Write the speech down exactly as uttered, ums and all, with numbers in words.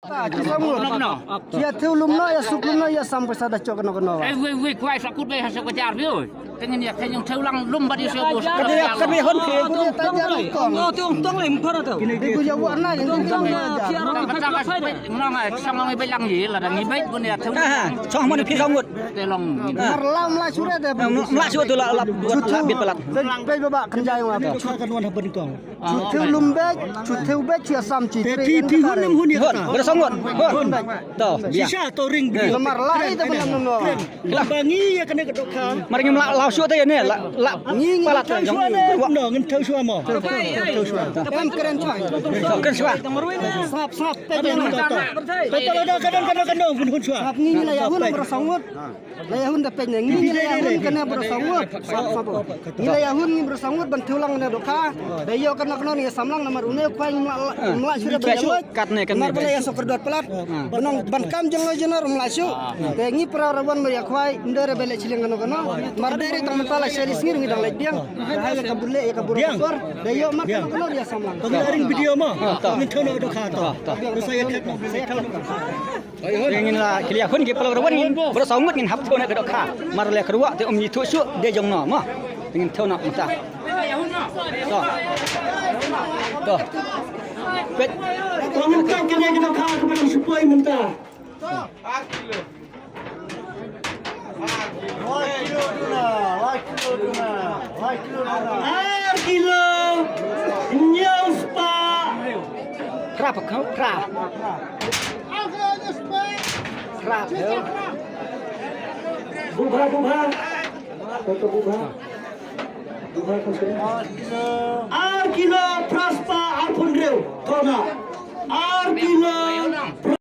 Ki sam ngut. Ïa thew lum noh, ïa suk lum noh, ïa sam pisa da chok kano kano. Eh, wei, wei, kwai sa kut wei ha sa ko jar bi, oi. Te ngin ïa thew lang lum bad ïa sa ko. Ka dei, ka dei hon phi. Ka dei ta jar kong. Ong tong, tong lem phara to. Dei ku ïa wa na, ong tong ïa jar. Ka ta ka sa ngi bai lang ïa la da ngi bai bun ïa thew. Ah, chong mon phi sa ngut. Te long. Mar lam la sure de. Lam sure tu la la bit palat. Bai ba ba kan jai wa. Chwa kan wan ha ban kong. Chu thew lum bej, chu thew bej, chu sam chi. Te phi, phi hun nem hun ïa kata. Bro song hun. Hun. To, bia. Shisha to ring bia. Namar lai ta bnam no. Ba ngi ïa kane ka dohkha. Mar ngim la la shu ta ïa ne la la. Ngi ngi palat thew shuwa ne. No, ngim thew shuwa mo. Thew shuwa. Em kren shuwa. Kren shuwa. Sap sap. Pe pe lo da ka dang ka dang ka dang hun hun shuwa. Sap ngi ngi la ïa hun bro song hun. La ïa hun da peit ne ngi, ngi la ïa hun kane bro sangut. Sap sap. Ngi la ïa hun ngi bro sangut ban thew lang ne dohkha. Da ïoh kane kane ngi samlang namar une u khwai ngi mla shu da ban ïa loj. Katne katne. Namar ba la ïa sokor dot palat. Ban ong ban kam jong la jenar mla shu. Te ngi pra rawan ba ïa khwai nda re bele chiliang kane kane. Mar dei re tang mynta la sheli sngi ngi dang leit biang. Hai la kabule ïa kabur kabur. Da ïoh mar kane kane ïa samlang. Pagi aring video mo. Ngi thew ne dohkha to. Sa ïa khat. Ngin la kili akhun ki palau rawan ngin bro sangut ngin hap thew na ka dohkha. Mar le ka ruah te um yi thu shu de jong no ma. Ngin thew na mynta. To. To. Pet. Ngin thew kene ka dohkha ka ba shu poi mynta. Ar kilo hynñiew spah. Phra pa kau, phra. Phra pa kau. Bubha, bubha. Bubha, bubha. Ar kilo phra spah arphew hynriew. Kona. Ar kilo.